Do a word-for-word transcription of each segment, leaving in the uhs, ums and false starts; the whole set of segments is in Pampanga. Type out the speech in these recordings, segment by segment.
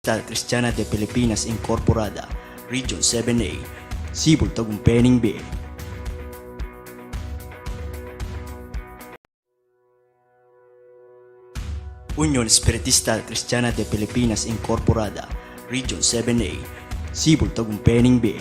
Espiritista Cristiana de Pilipinas Incorporada, Region seven A, Cebu, Tagumpay ning B. Union Espiritista Cristiana de Pilipinas Incorporada, Region seven A, Cebu, Tagumpay ning B.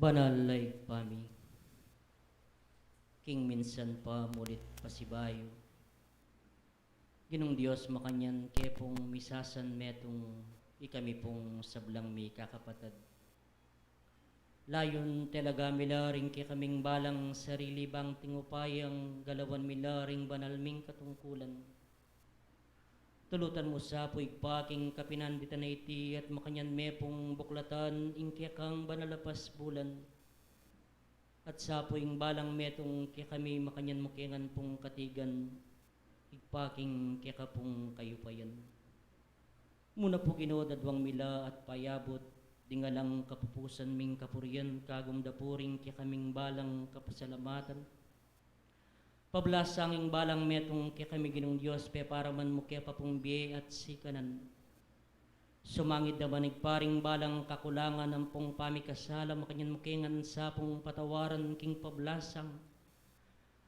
Banal a Ibpa mi, king minsan pa mulit pasibayu, Ginung Dios makanyan ke pung misasan metung ikami pung sablang mikakapatad. Layun talaga mi la ring kekaming balang sarili bang tingupayang galawan mi la ring banal ming katungkulan. Tulutan mu sa pu Ibpa king kapinanditan a iti at makanyan me pung buklatan ing kekang banal a pasbulan. At sa pu ing balang metung kekami makanyan mu ke ngan pung katigan, Ibpa, king keka pung kayupayan. Muna pu Ginu, daduang mi la at payabut ding alang kapupusan ming kapurian kagum da pu ring kekaming balang kapasalamatan. Pablasang ing balang metung kekami Ginung Dios, peparaman mu ke pa pung bie at sikanan. Sumangid naman Ibpa ring balang kakulangan ampong pamikasala makanyan mu ke ngan sa pung patawaran king pablasang.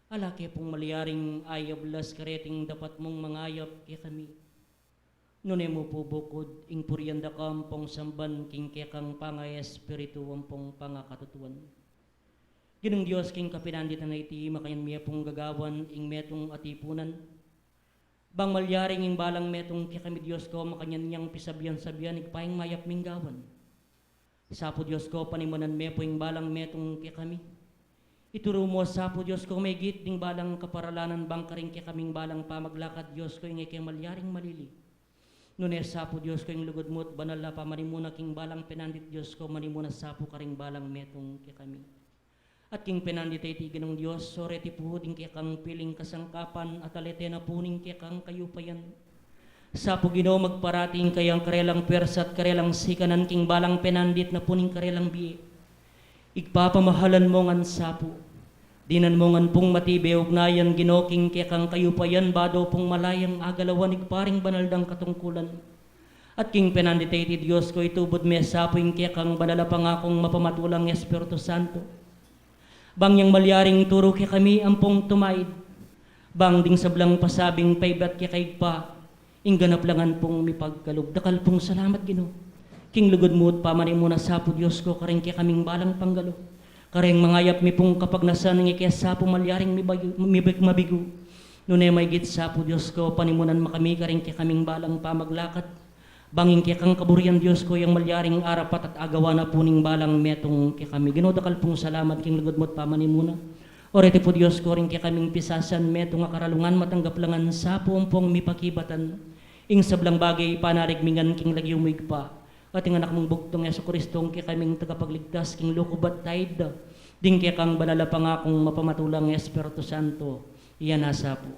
Ala ke pung malyaring ayablas kareting dapat mung mangayap kekami. Nune mu pu bukud ing purian da ka ampong samban king kekang pangaespiritu ampong pangakatutuan. Ginung Dios, king kapinanditan a iti makanyan mi pung gagawan ing metung a tipunan. Bang malyaring ing balang metung kekami Dios ko makanyan yang pisabian-sabian Ibpa ing mayap ming gawan. Sa pu Dios ko panimunan me pu ing balang metung kekami. Ituru mu sa pu Dios ko maigit ding balang kaparalanan bang karing kekaming balang pamaglakad Dios ko ing e ke malyaring malili. Nune sa pu Dios ko ing lugud mu at banal a pamanimuna king balang penandit Dios ko manimuna sa pu karing balang metung kekami. At king penandit a iti Ginung Dios, o reti pu ding kekang piling kasangkapan at alete na pu ning kekang kayupayan. Sa pu Ginu magparati ing kayang karelang pwersa at karelang sikanan king balang penandit na pu ning karelang bie. Ibpa pamahalan mu ngan sa pu. Dinan mu ngan pung matibe ugnayan Ginu king kekang kayupayan bado pung malayang agalawan Ibpa ring banal dang katungkulan. At king penandit a iti Dios ko itubud me sa pu ing kekang banal a pangakung mapamatulang Espiritu Santo. Bang yang malyaring turu kekami ampong tumaid. Bang ding sablang pasabing paibat keka Ibpa, ing ganap la ngan pung mipagkalub. Dakal pung salamat Ginu. King lugud mu at pamanimuna sa pu Dios ko karing kekaming balang panggalu. Karing mangayap mi pung kapagnasan ing e ke sa pu malyaring mibayu, mibig, mabigu. Nune maigit sa pu Dios ko panimunan makami karing kekaming balang pamaglakad. Bang ing kekang kaburian Dios ko yang malyaring arapat at agawa na pu ning balang metung kekami. Ginu dakal pung salamat king lugud mu at pamanimuna. O reti pu Dios ko ring kekaming pisasan metung a karalungan matanggap la ngan sa pu ampong mipakibatan. Ing sablang bage panarig mi ngan king lagyu mu Ibpa. At ing anak mung bugtung Jesu Kristo ing kekaming tagapagligtas king lukub at taid da. Ding kekang banal a pangakung mapamatulang Espiritu Santo. Iya na sa pu.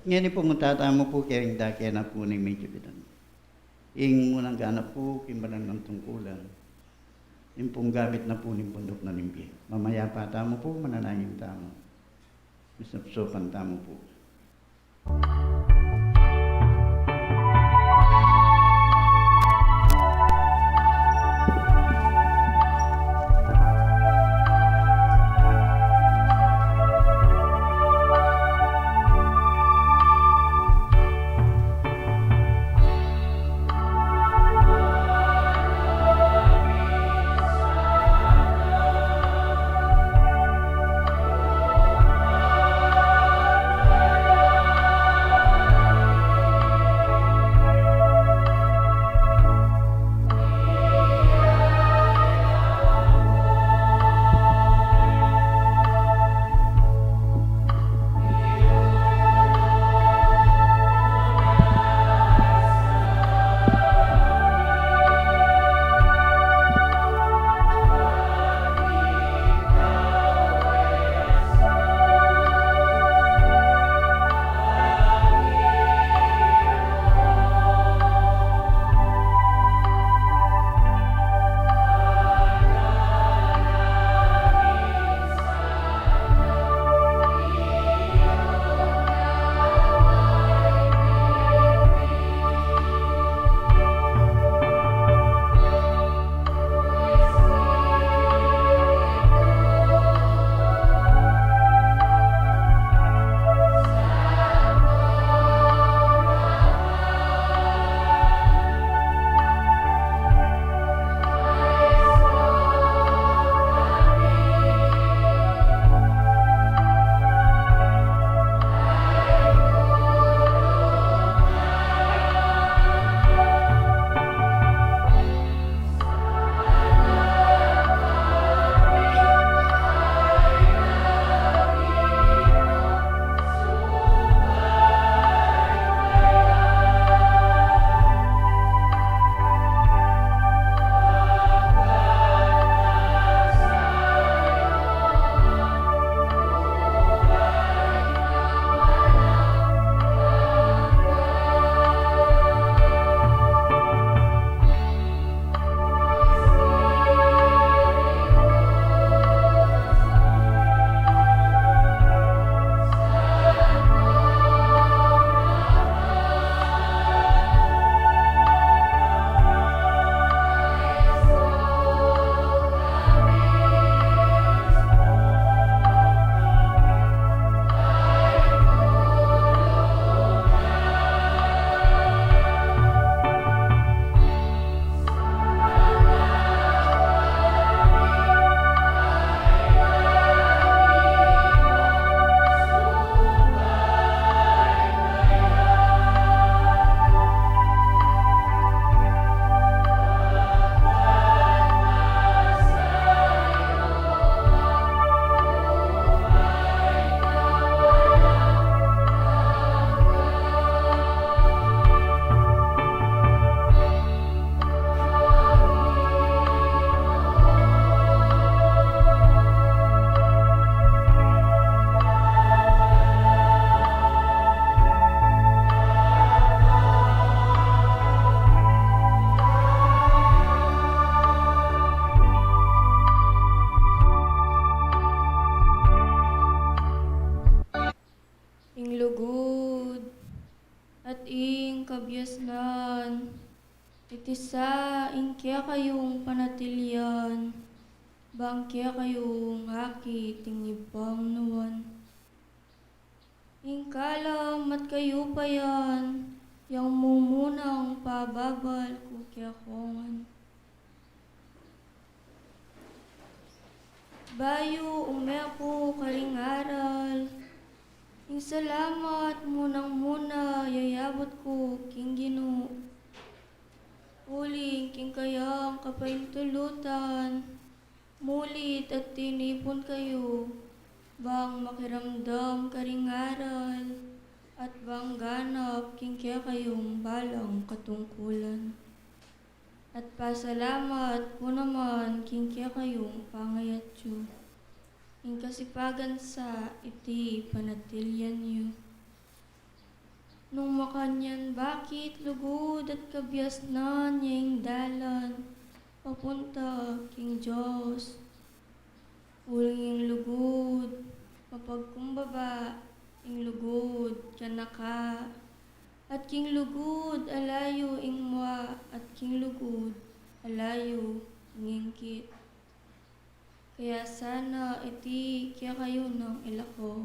Ngeni pumunta tamu pu keng dake na pu ning medyu binan. Ing munang ganap pu king banal nang tungkulan, ing pung gamit na pu ning bunduk na ning bie. Mamayapa tamu pu, manalangin tamu. Misapsupan tamu pu. Ing lugud at ing kabiasnan, iti sa ing kekayung panatilian, bang kekayung akit ing Ibpang nuan. Ing kalam at kayupayan, yang mumunang pababal ku kekongan. Bayu ume ku karing aral, ing salamat munang muna yayabut ku king Ginu. Uling king kayang kapaintulutan, mulit at tinipun kayu, bang makiramdam karing aral, at bang ganap king kekayung balang katungkulan. At pasalamat ku naman king kekayung pangayatyu. Ing kasipagan sa iti panatilian yu. Nung makanyan bakit lugud at kabiasnan ya ing dalan papunta king Dios. Uling ing lugud mapagkumbaba, ing lugud kanaka, at king lugud alayu ing mua, at king lugud alayu ing ingkit. Kaya sana iti kekayu nang ilako,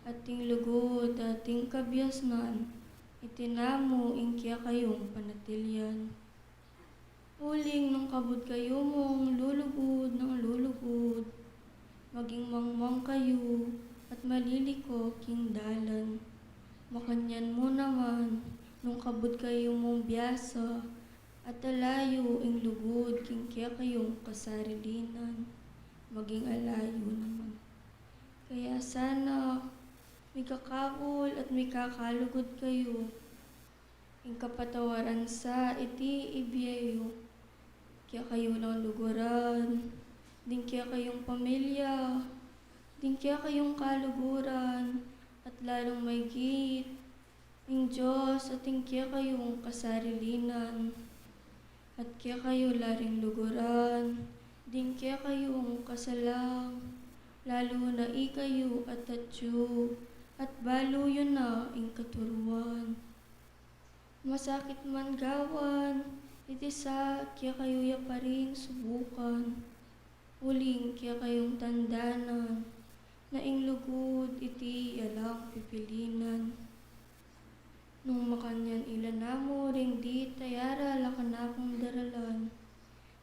at ing lugud at ing kabiasnan, iti namu ing kekayung panatilian. Uling nung kabud kayu mung lulugud nang lulugud, maging mangmang kayu at maliliko king dalan. Makanyan mu naman, nung kabud kayu mung biasa, at alayu ing lugud king kekayung kasarilinan, maging alayu naman. Kaya sana, mikakabul at mikakalugud kayu, ing kapatawaran sa iti ibie yu. Kekayu nang luguran, ding kekayung pamilya, ding kekayung kaluguran, at lalung maigit, ing Dios at ing kekayung kasarilinan, at kekayu la ring luguran, ding kekayung kasalang, lalu na ikayu at atyu, at balu yu na ing katuruan. Masakit man gawan, iti sa kekayu ya pa ring subukan. Uling kekayung tandanan, na ing lugud iti alang pipilinan. Nung makanyan ila namu ring di taya ra la kanakung daralan,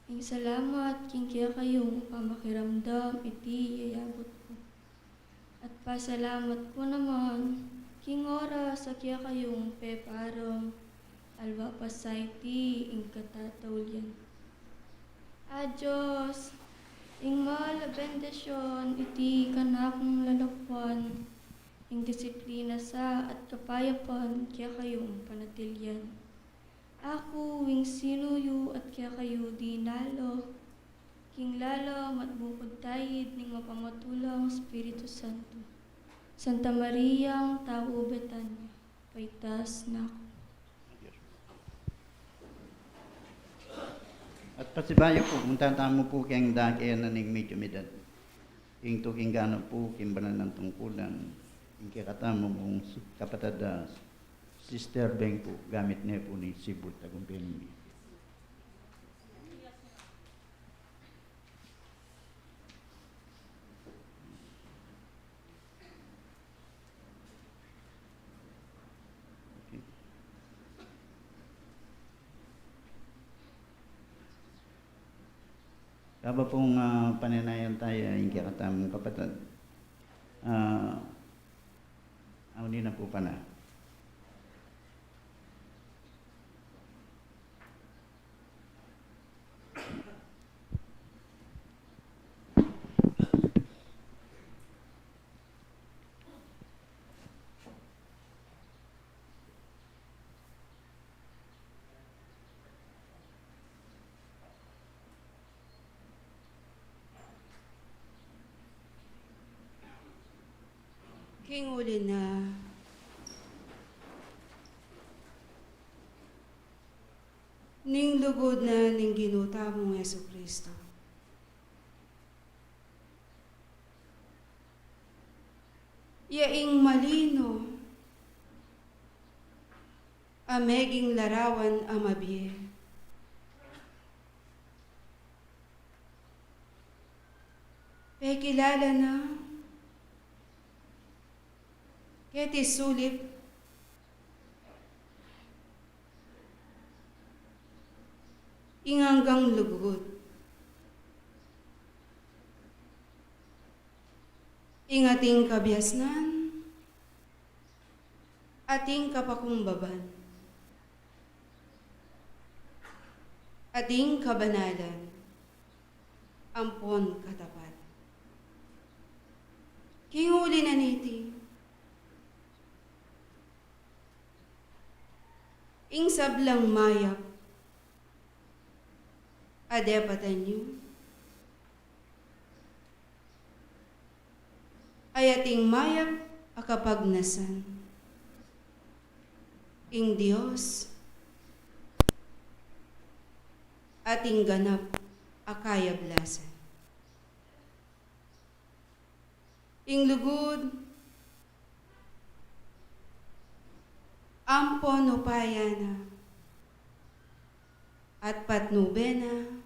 ing salamat king kekayung pamakiramdam iti yayabut ku. At pasalamat ku naman king oras a kekayung peparam, alwa pa sa iti ing katataulian. A Dios, ing mal a bendisyun iti kanakung lalakwan, ing disiplina sa at kapayapan kekayung panatilian. Aku ing sinu yu at kekayu dinala, king lalam at bukud taid ning mapamatulang Espiritu Santo. Santa Mariang tau Betania, paitas na ku. At pasibayu pu, munta tamu pu keng dake na ning medyu medad. Ing tuking gana pu king banal nang tungkulan, ing kekatamung kapatad a Sister Beng pu, gamit ne pu ning Cebu, Tagumpay. Kabang pung, ah, pananayan taya ing kekatamung kapatad. Ah, Awan na pu pana. King uli na ning lugud na ning Ginu tamung Jesucristo. Ya ing malino a meging larawan a mabie. Pekilala na keti sulip ing anggang lugud, ing ating kabiasnan, ating kapakumbaban, ating kabanalan, ampon katapat. King uli na niti, ing sablang mayap a depatan yu, ay ating mayap a kapagnasan. Ing Dios ating ganap a kayablasan. Ing lugud ampon upaya na at patnube na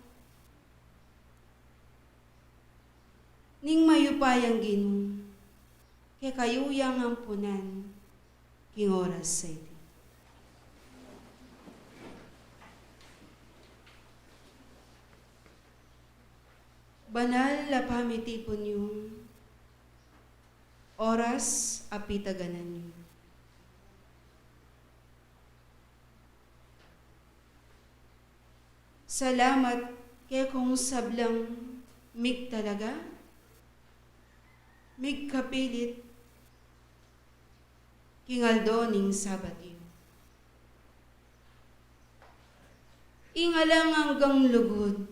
ning mayupayang Ginu kekayu yang ampunan king oras a iti. Banal a pamitipun yu, oras a pitaganan yu. Salamat kekong sablang migtalaga, migkapilit, king aldo ning Sabat yu. Ing alang anggang lugud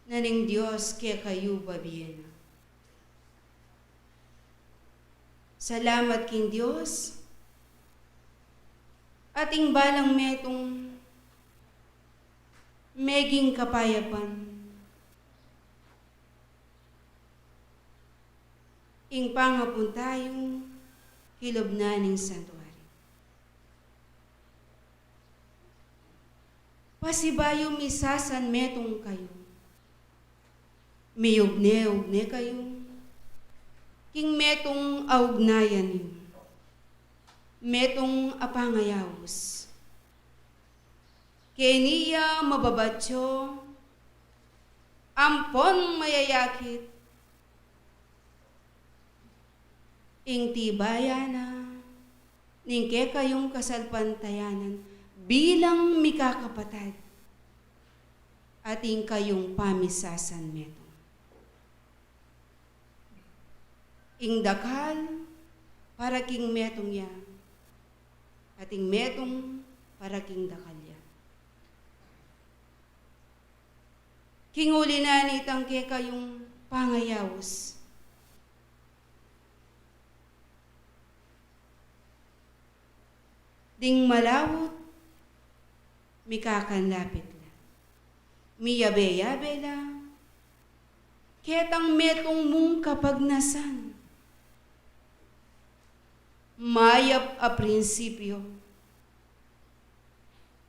na ning Dios kekayu babie na. Salamat king Dios, ating balang metung meging kapayapan ing pangapunta yu kilub na ning santuari. Pasibayu misasan metung kayu. Miugne-ugne kayu king metung a ugnayan yu, metung a pangayaus. Keni ya mababatyo ampon mayayakit ing tibayan na ning kekayung kasalpantayanan bilang mikakapatad at ing kayung pamisasan metung. Ing dakal para king metung ya, at ing metung para king dakal ya. King uli na nitang kekayung pangayaus, ding malaut mikakanlapit la, miyabe-yabe la ketang metung mung kapagnasan. Mayap a prinsipyo,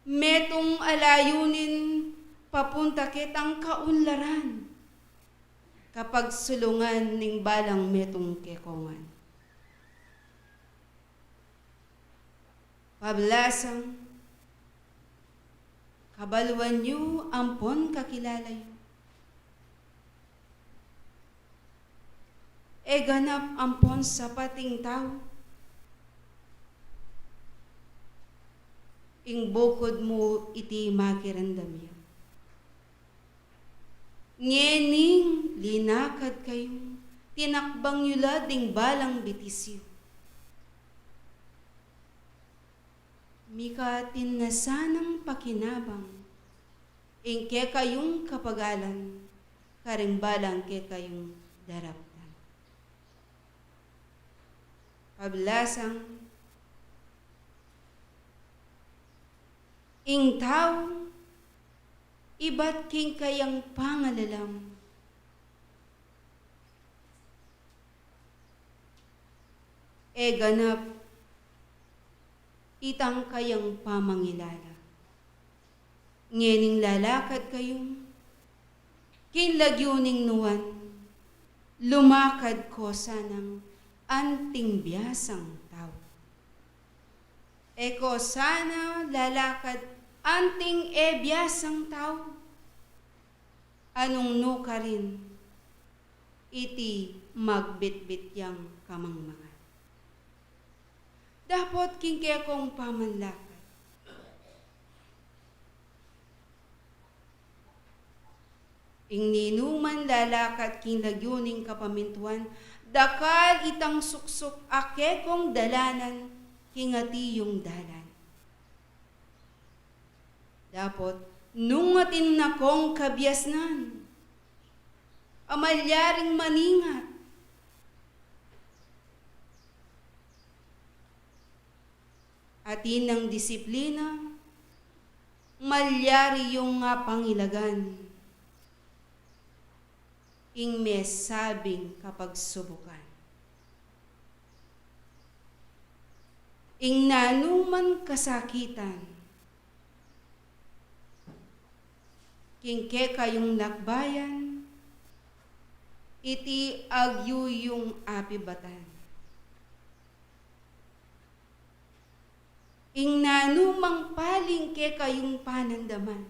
metung a layunin papunta ketang kaunlaran, kapagsulungan ning balang metung kekongan. Pablasang, kabaluan yu ampon kakilala yu. E ganap ampon sapat ing tau, ing bukud mu iti makiramdam ya. Ngening linakad kayu, tinakbang yu la ding balang bitis yu. Mika atin na sanang pakinabang ing kekayung kapagalan karing balang kekayung daraptan. Pablasang, ing tau ibat king kayang pangalalam, e ganap itang kayang pamangilala. Ngening lalakad kayu king lagyu ning nuan, lumakad ko sanang anting biasang tau. E ko sana lalakad anting e biasang tau. Anung nukarin iti magbitbit yang kamangmangan. Dapot king kekong pamanlakad, ing ninuman lalakad king lagyu ning kapamintuan, dakal itang suksuk a kekong dalanan king atiyung dalan. Dapot, nung atin na kong kabiasnan a malyaring maningat, Atin nang disiplina, malyari yung apangilagan ing mesabing kapagsubukan. Ing nanuman kasakitan king kekayung lakbayan, iti agyu yung apibatan. Ing nanumang paling kekayung panandaman,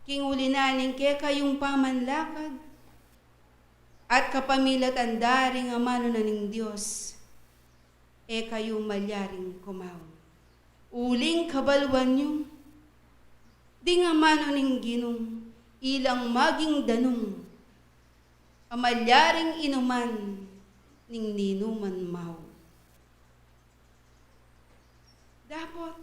king uli na ning kekayung pamanlakad, at kapamilatan da ring amanu na ning Dios, e kayu malyaring kumaun. Uling kabaluan yu, ding amanu ning Ginu, ilang maging danum a malyaring inuman ning ninuman mau. Dapot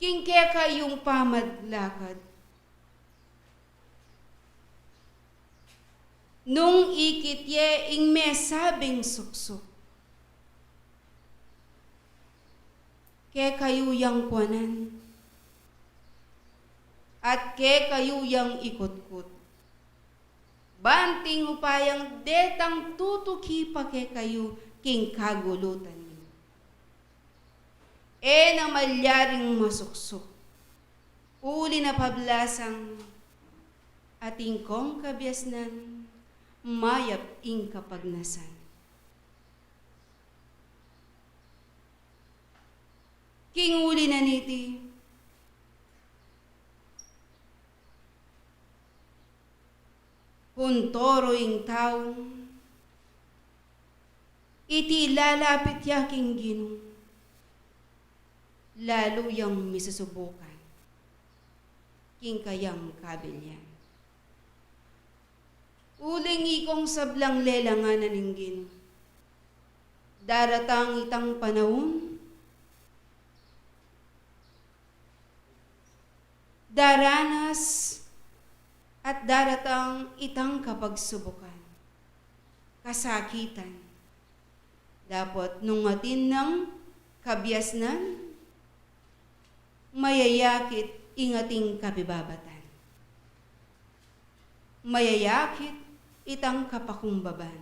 king kekayung pamanlakad, nung ikit ye ing mesabing suksuk, kekayu yang kuanan at kekayu yang ikutkut, banting upayang detang tutuki pa kekayu king kagulutan yu. E na malyaring masuksuk, uli na pablasang atin kong kabiasnan, mayap ing kapagnasan. King uli na niti, kuntoro ing tau, iti lalapit ya king Ginu, lalu yang misusubukan king kayang kabilian. Uling ikong sablang lelangan na ning Ginu, daratang itang panaun, daranas at daratang itang kapagsubukan, kasakitan. Dapot nung atin nang kabiasnan, mayayakit ing ating kapibabatan. Mayayakit itang kapakumbaban.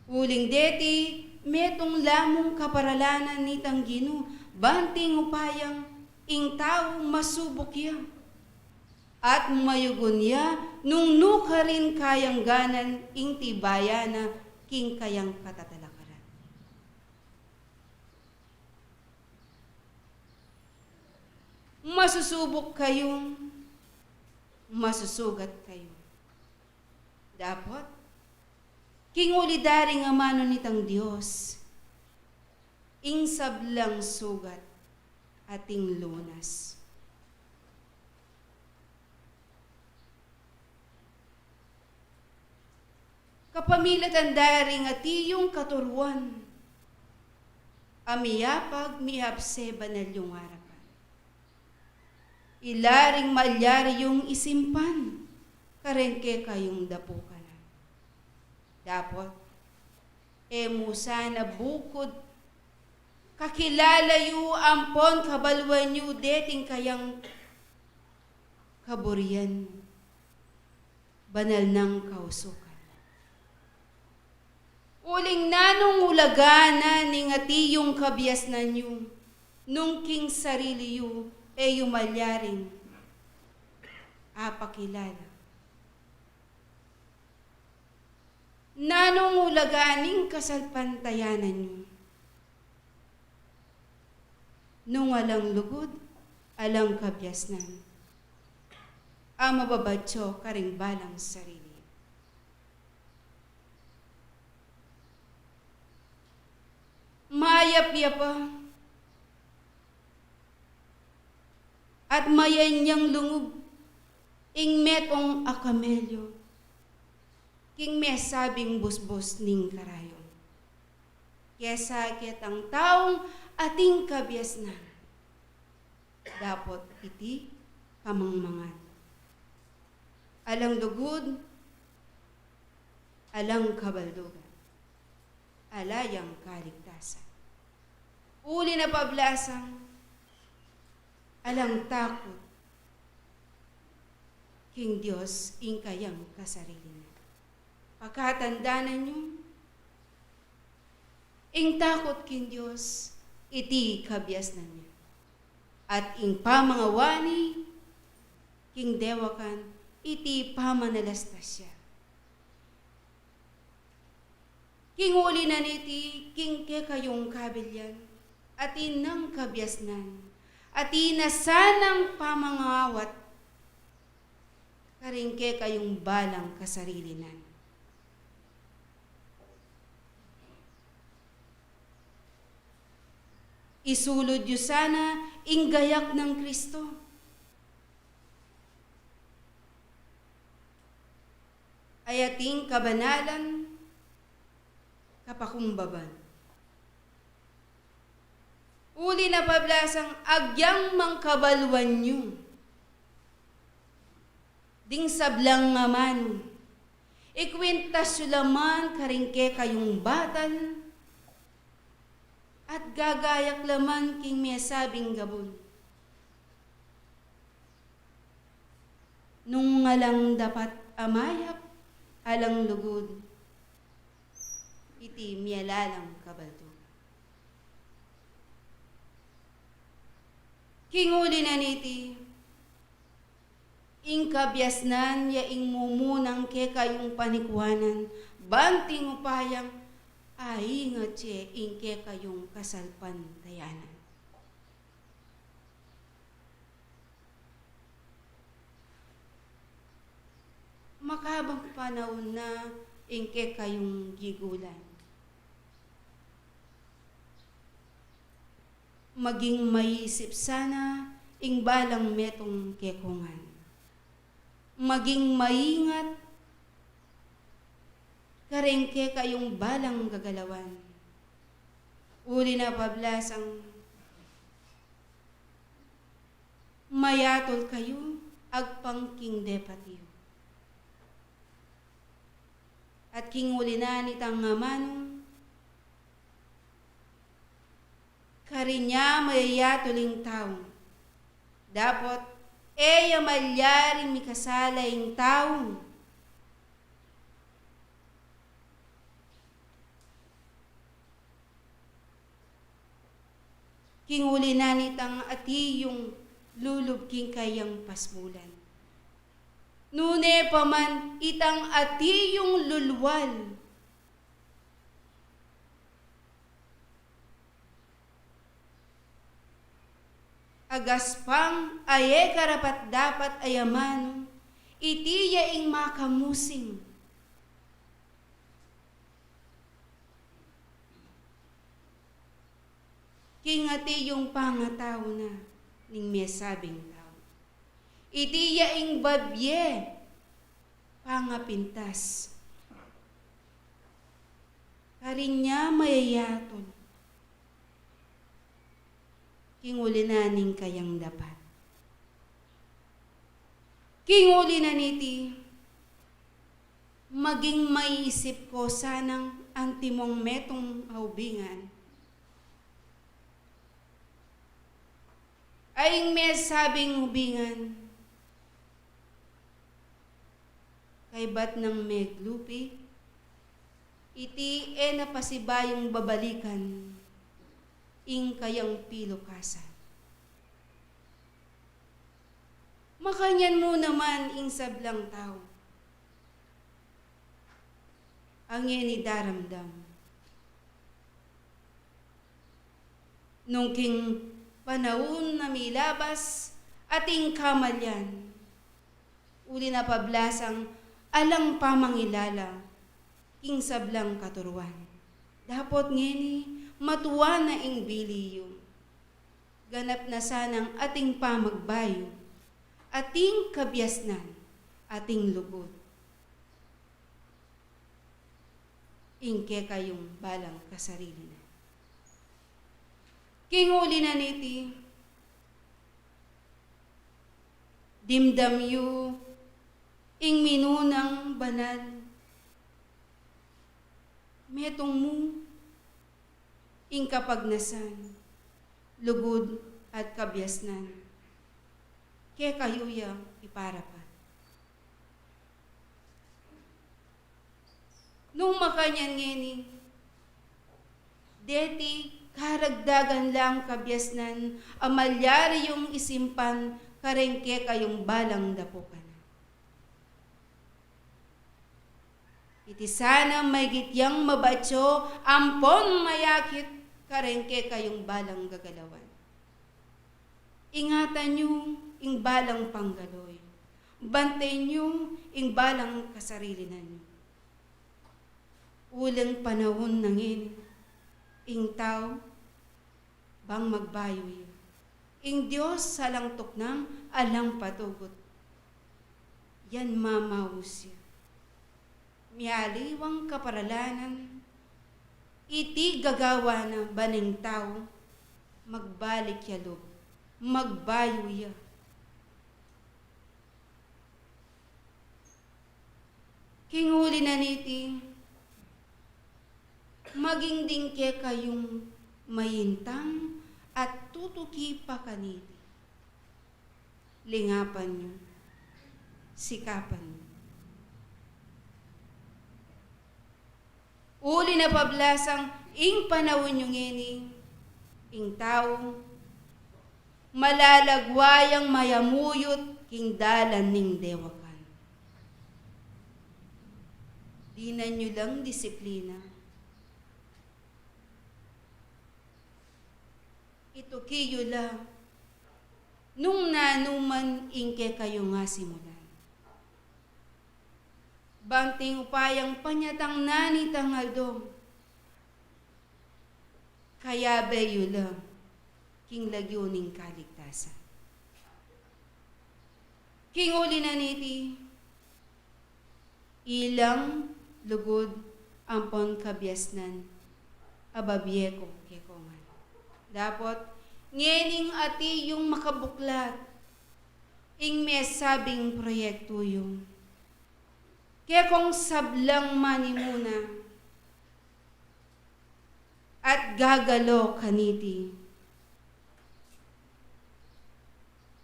Uling deti, metung lamung kaparalanan nitang Ginu, banting upayang ing tau masubuk ya at mayugun ya nung nukarin kayang ganan ing tibayan na king kayang katatalakaran. Masusubuk kayu, masusugat kayu. Dapot king uli da ring amanu nitang Dios ing sablang sugat ating lunas. Kapamilatan da ring ati yung katuruan a miyapag, mihapse banal yung arapan. Ila ring malyari yung isimpan kareng kekayung dapukanan. Dapot e mu sana bukud kakilala yu ampon kabaluan yu deting kayang kaburian, banal nang kausukan. Uling nanung ulagan na ning ati yung kabiasnan yu nung king sarili yu e yu malyaring apakilala? Nanung ulagan ning kasalpantayanan yu nung alang lugud, alang kabiasnan a mababatyo karing balang sarili? Mayap ya pa at mayan yang lungub ing metung a kamelyo king mesabing busbus ning karayom kesa ketang taung ating kabiasnan. Dapot iti kamangmangan Alang lugud, alang kabaldugan, ala yang kaligtasan. Uli na pablasang alang takut king Dios ing kayang kasarili na. Pakatandanan yu, ing takut king Dios, iti kabiasnan na. At ing pamangawani king dewakan, iti pamanalastas ya. King uli na niti, king kekayung kabilyan, atin nang kabiasnan, atin na sanang pamangawat karing kekayung balang kasarilinan. Isulud yu sana ing gayak nang Kristo. Ay ating kabanalan, kapakumbaban. Uli na pablasang agyang mangkabaluan yu ding sablang amanu, ikwintas yu la man karing kekayung batal, at gagayak la man king mesabing gabun. Nung alang dapat a mayap, alang lugud, iti mialalang kabaldugan. King uli na niti, ing kabiasnan ya ing mumunang kekayung panikuanan, ban ing upayang aingat ye ing kekayung kasalpantayanan. Makabang panaun na ing kekayung gigulan. Maging maisip sana ing balang metung kekungan. Maging maingat kareng kekayung balang gagalawan. Uli na pablasang mayatul kayu agpang king depat yu. At king uli na nitang amanu, karin ya mayayatul ing tau. Dapot e ya malyaring mikasala ing tau. King uli na nitang ati yung lulub king kayang pasbulan. Nune pa man itang ati yung lulwal. Agaspang a e karapat-dapat a amanu, iti ya ing makamusing. King ati yung pangatau na ning mesabing tau. Iti ya ing babie pangapintas. Karin ya mayayatul king uli na ning kayang dapat. King uli na niti, maging maisip ko sanang antimong metung a ubingan. Ay ing mesabing ubingan, kaybat nang meglupi, iti e na pasibayung babalikan ing kayang pilukasan. Makanyan mu naman ing sablang tau a ngeni daramdam. Nung king panaun a milabas ating kamalian, uli na pablasang alang pamangilala king sablang katuruan. Dapot ngeni, matua na ing bili yu. Ganap na sanang ating pamagbayu, ating kabiasnan, ating lugud. Ing kekayung balang kasarili na. King uli na niti, dimdam yu Ing minunang banal, metung mu ing kapagnasan, lugud at kabiasnan, kekayu ya iparapat. Nung makanyan ngeni, deti karagdagan lang kabiasnan a malyari yung isimpan kareng kekayung balang dapukan. Iti sana maigit yang mabatyo ampon mayakit kareng kekayung balang gagalawan. Ingatan yu ing balang panggalo yu. Bantayan yu ing balang kasarilinan yu. Uling panaun na ngeni, ing tau bang magbayu ya. Ing Dios alang tuknang, alang patugut. Yan mamaus ya. Mialiwang kaparalanan, iti gagawa na ban ing tau magbalik ya lub, magbayu ya. King uli na niti, maging ding kekayung maintang at tutuki pa kaniti. Lingapan yu, sikapan yu. Uli na pablasang ing panaun yu ngeni, ing tau malalagwa yang mayamuyut king dalan ning dewakan. Dinan yu lang disiplina. Ituki yu la nung nanu man ing kekayung asimulan. Bang king upayang panyatang na nitang aldo, kayabe yu la king lagyu ning kaligtasan. King uli na niti, ilang lugud ampon kabiasnan a babie ku kekongan. Dapot ngening ati yung makabuklat ing mesabing proyektu yu, kekong sablang manimuna at gagalo kaniti.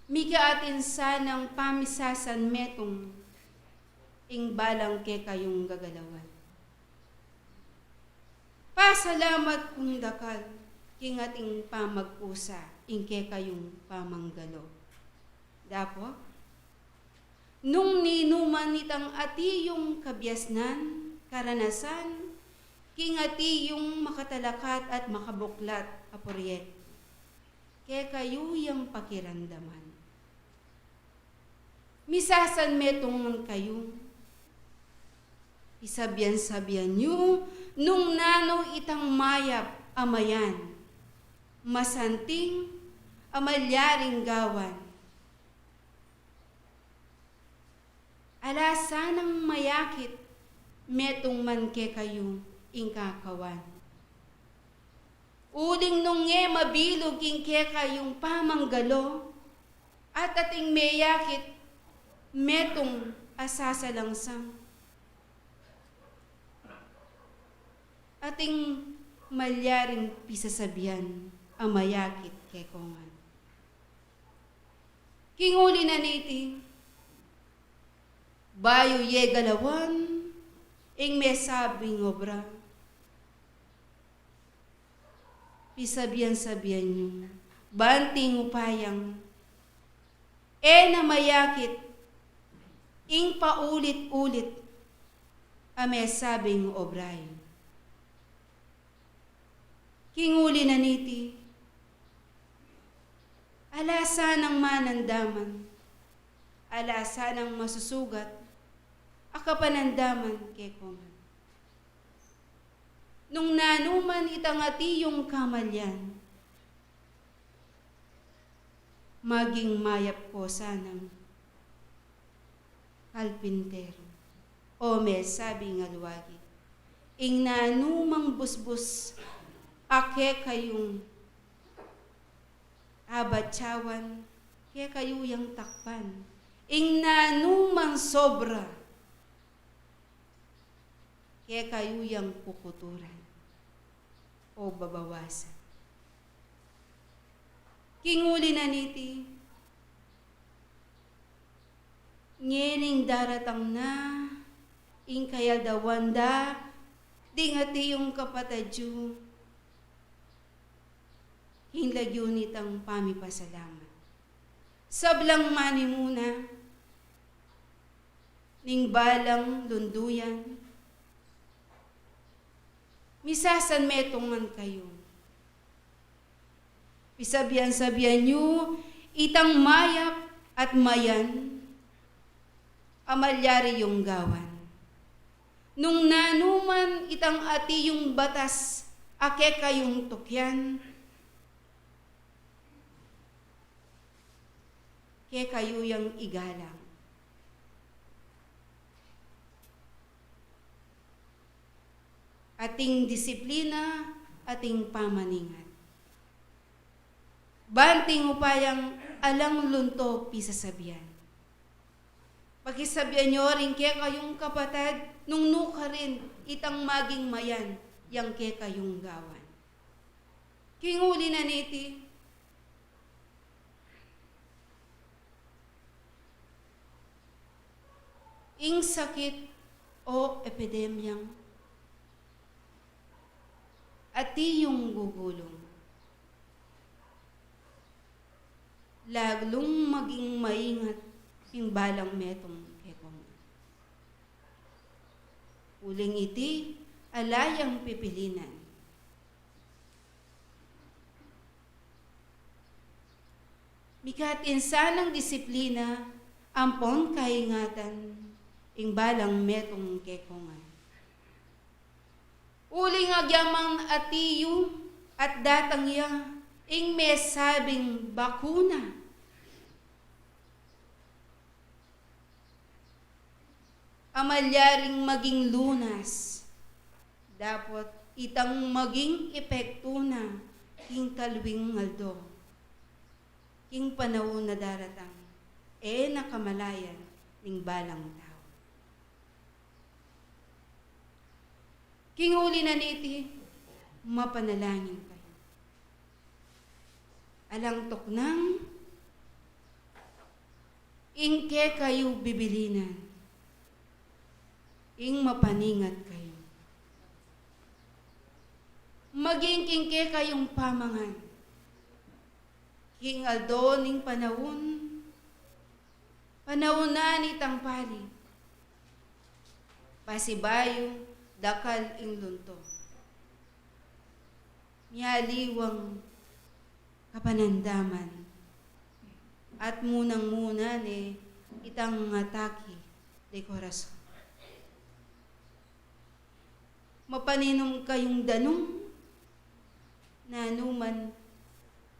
Mika atin sanang pamisasan metung ing balang kekayung gagalawan. Pasalamat kung dakal king ating pamagkusa ing kekayung pamanggalo. Dapot nung ninuman itang ati yung kabiasnan, karanasan, king ati yung makatalakat at makabuklat a proyektu, kekayu yang pakiramdaman. Misasan metung man kayu. Isabian-sabian yu nung nanu itang mayap a mayan, masanting a malyaring gawan. Ala sanang mayakit metung man kekayu ing kakawan. Uling nung e mabilug ing kekayung pamanggalo, at ating meyakit metung a sasalangsang, ating malyaring pisasabian a mayakit kekongan. King uli na niti, bayu ye galawan ing mesabing obra, pisabian-sabian yu, banting upayang e na mayakit ing paulit-ulit a mesabing obra yu. King uli na niti, ala sanang manandaman, ala sanang masusugat a kapanandaman kekongan. Nung nanu man itang ati yung kamalian, maging mayap ko sanang kalpinteru o mesabing aluagi ing nanu mang busbus a kekayung abatyawan, kekayu yang takpan Ing nanumang sobra, kekayu yang kukuturan o babawasan. King uli na niti, ngening daratang na ing kayaldawan da ding ati yung kapatad yu, king lagyu nitang pamipasalamat. Sablang manimuna ning balang lunduyan, misasanmetungan kayu. Pisabian-sabian yu itang mayap at mayan a malyari yung gawan. Nung nanuman itang ati yung batas a kekayung tukyan, kekayu yang igalang. Ating disiplina, ating pamaningat. Banting upayang alang lunto pisasabian. Pakisabian yu ring kekayung kapatad nung nukarin itang maging mayan yang kekayung gawan. King uli na niti, ing sakit o epidemyang ati yung gugulung, lalung maging maingat ing balang metung kekong. Uling iti, ala yang pipilinan. Mika atin sanang disiplina ampon kaingatan ing balang metung kekongan. Uling agyaman ati yu at datang ya ing mesabing bakuna a malyaring maging lunas, dapot itang maging epektu na king talwing aldo, king panaun a daratang, e na kamalayan ning balang tau. King uli na niti, mapanalangin kayu. Alang tuknang ing kekayu bibilinan, ing mapaningat kayu. Maging king kekayung pamangan, king aldo ning panaun, panaun na nitang pali, pasibayu dakal ing lunto. Mialiwang kapanandaman at munang-muna ne itang atake de corazon. Mapaninum kayung danum, nanuman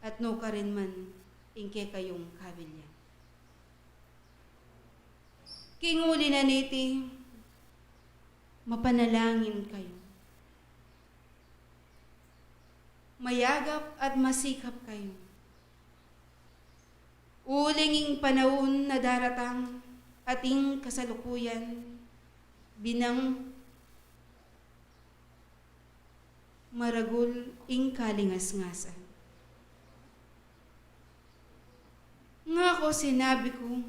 at nukarin man ing kekayung kabilyan. King uli na niti, mapanalangin kayu. Mayagap at masikap kayu. Uling ing panaun a daratang at ing kasalukuyan, binang maragul ing kalingasngasan. Ngaku sinabi ku,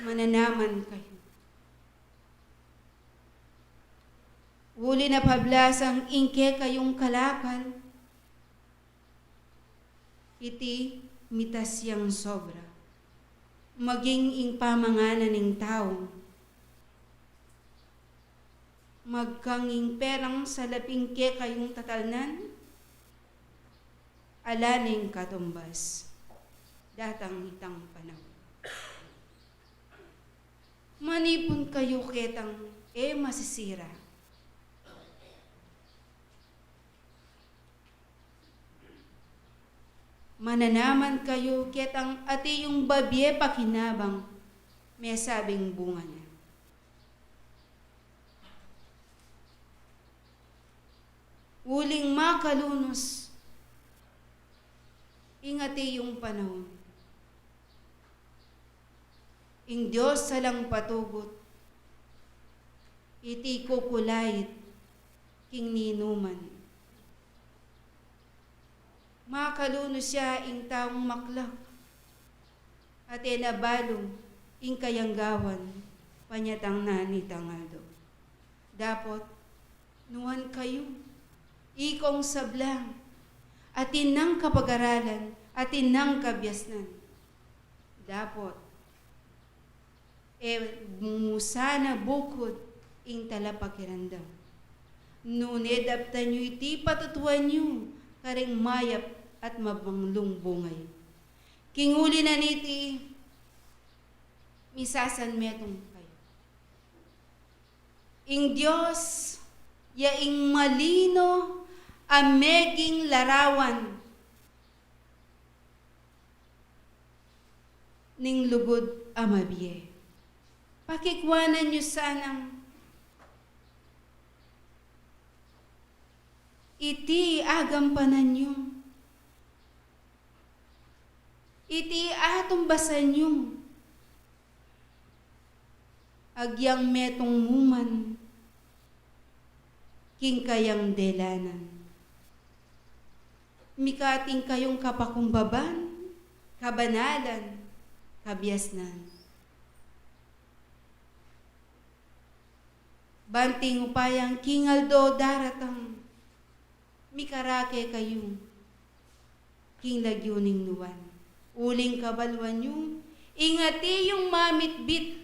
mananaman kayu. Uli na pablasang ing kekayung kalakal, iti mitas yang sobra. Maging ing pamanganan ning tau, magkang ing perang salaping kekayung tatalnan, ala ning katumbas, datang itang panaun. Manipun kayu ketang e masisira. Mananaman kayu ketang ati yung babie pakinabang, mesabing bunga na. Uling makalunus ing ati yung panaun. Ing Dios alang patugut, iti kukulait king ninuman. Makalunus ya ing taung maklak, at e na balu ing kayang gawan panyatang na nitang aldo. Dapot, nuan kayu, ikong sablang, atin nang kapag-aralan, atin nang kabiasnan. Dapot, e mu sana bukud ing talapakiramdam. Nune daptan yu iti patutuan yu karing mayap at mabanglung bunga yu. King uli na niti, misasanmetung kayu. Ing Dios, ya ing malino a meging larawan ning lugud a mabie. Pakikwanan yu sanang iti agampanan yu, iti atumbasan yu, agyang metung mu man king kayang delanan. Mika atin kayung kapakumbaban, kabanalan, kabiasnan. Banting upayang king aldo daratang, mikarake kayu king lagyu ning nuan. Uling kabaluan yu, ing ati yung mamitbit,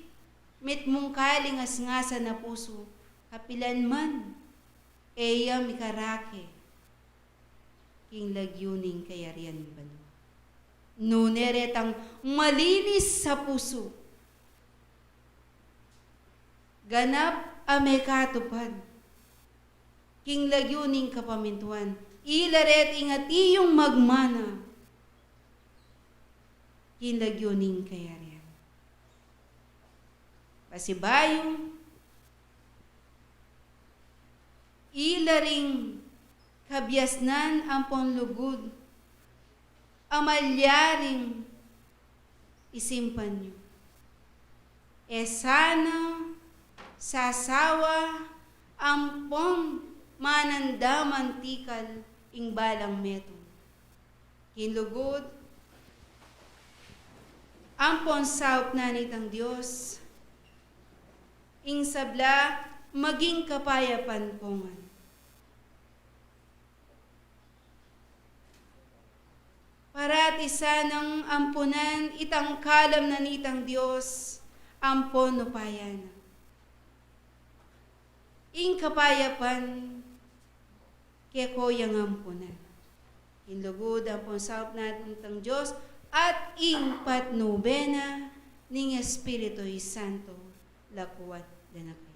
mitmung kalingas-ngasan a pusu, kapilan man, e ya mikarake king lagyu ning kayarian ning banua. Nune retang malinis a pusu, ganap a mekatupad king lagyu ning kapamintuan, ila reti ing ati yung magmana king lagyu ning kayarian. Pasibayu, ila ring kabiasnan ampon lugud a malyaring isimpan yu. E sana sasawa ampon manandaman tikal ing balang metung. King lugud ampon saup na nitang Dios, ing sabla maging kapayapan pongan. Parati sanang ampunan itang kalam na nitang Dios ampon upaya na. Ing kapayapan keko yang ampunan. Ing lugud ampon saup na nitang Dios at ing patnube na ning Espiritu Santo, lakuan da na kayu.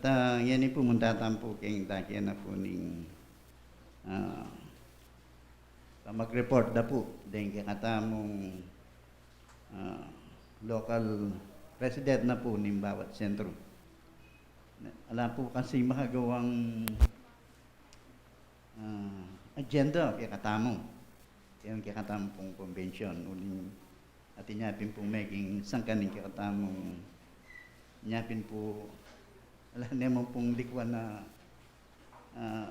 At ngeni pu, munta tamu pu keng dake na pu ning, ah, pamag-report da pu deng kekatamung, ah, local president na pu ning bawat sentro. Ala pu kasi makagawang, ah, agenda kekatamu. Keng kekatamu pung convention, uling atin ya pin pung meging sangkan ning kekatamung, ya pin pu, ala ne man pung likuan na, ah,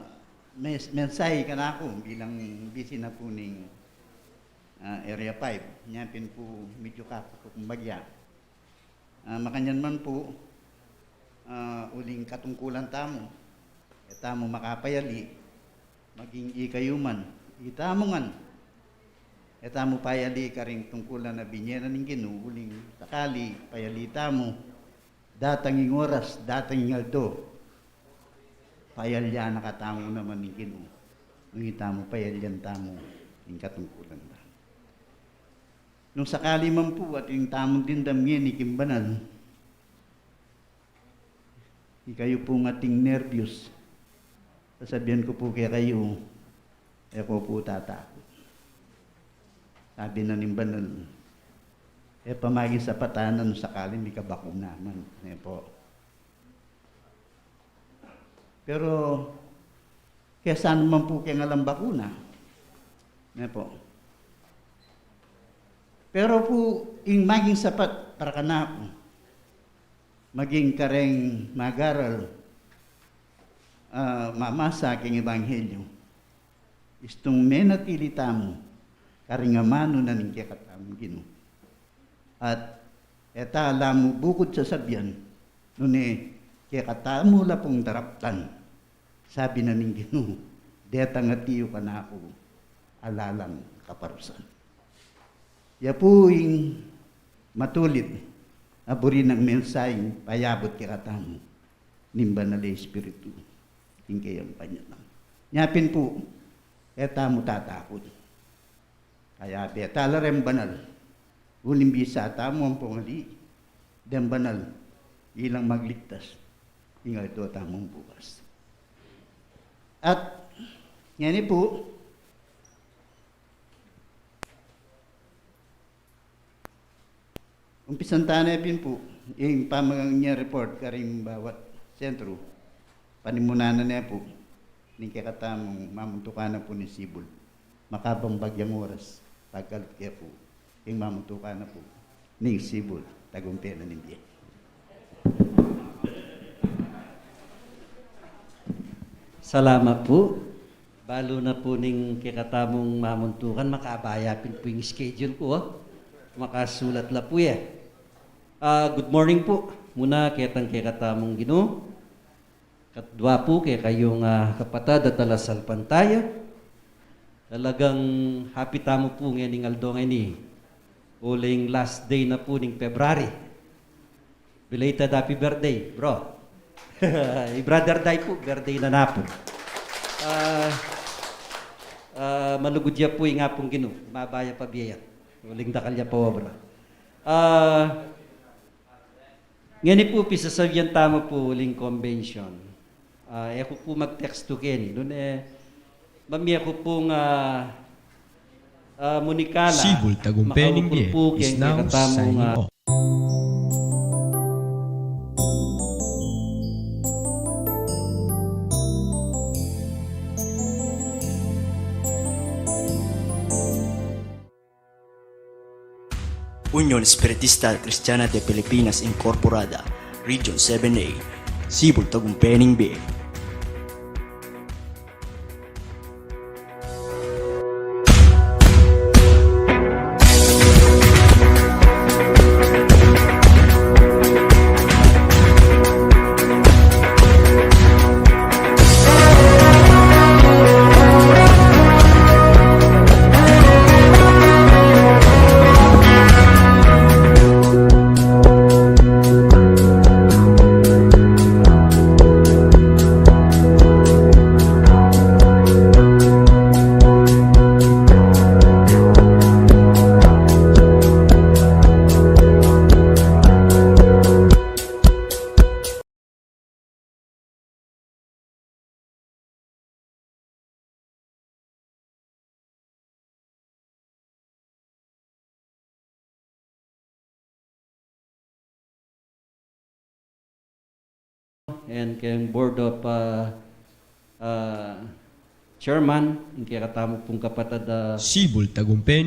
mes-, mensahe kanaku bilang bisi na pu ning, ah, Area five. Ya pin pu medyo kaku-, kumbaga. Ah, makanyan man pu, ah, uling katungkulan tamu, e tamu makapayali, maging ikayu man, itamu ngan, e tamu payali karing tungkulan a binye na ning Ginu, uling sakali payali tamu, datang ing oras, datang ing aldo, payalyan na katamu naman ning Ginu, nung itamu payalyan tamu ing katungkulan da. Nung sakali man pu atin tamung dimdam ngeni king banal, ikayu pung ating nerbyos, sasabian ku pu kekayu, e ko pu tatakut. Sabi na ning banal, e pa maging sapatan nung sakali mikabakuna man, e pu. Pero kesa naman pu keng alang bakuna, ne pu. Pero pu, ing maging sapat para kanaku, maging kareng mag-aral, ah, mamasa keng ebanghelyo, istung menatili tamu karing amanu na ning kekatamung Ginu. At e ta la mu bukud sasabian, nune kekatamu la pung daraptan, sabi na ning Ginu, detang atiu kanaku, ala lang kaparusan. Ya pu ing matulid a buri nang mensaheng payabut kekatamu ning Banal a Espiritu king kekatamung panyatang. Nya pin pu, e tamu tatakut. Kayabe ta la reng banal, uling bisa tamu ampong ali deng banal, ilang magligtas ing aldo tamung bukas. At ngeni pu, umpisan ta ne pin pu ing pamanyang report karing bawat sentro. Panimunan na ne pu ning kekatamung mamuntukan na pu ning sibul. Makabang bagyang oras, pagkalub ke pu ing mamuntukan na pu ning sibul, tagumpe na ning bie. Salamat pu. Balu na pu ning kekatamung mamuntukan, makabaya pin pu ing schedule ku, o. Makasulat la pu ya. Ah, good morning pu. Muna ketang kekatamung Ginu. Kadua pu kekayung kapatad a talasalpantaya. Talagang happy tamu pu ngening aldo ngeni. Uling last day na pu ning February. Belated happy birthday, bro. I Brother Day pu, birthday na na pu. Ah, ah, malugud ya pu ing Apung Ginu, mabaya pa bie ya. Uling dakal ya pa obra. Ah, ngeni pu pisasabian tamu pu uling convention. Ah, e ku pu magtekstu keni, nune mamie ku pung, ah, ah, munikala. Sibul tagumpe ning bie is now signing off. Union Espiritista Kristiana de Pilipinas Incorporada, Region seven A, Sibul tagumpe ning bie. and keng board of, ah, ah, chairman, ing kekatamu pung kapatad, ah, Sibul Tagumpeni.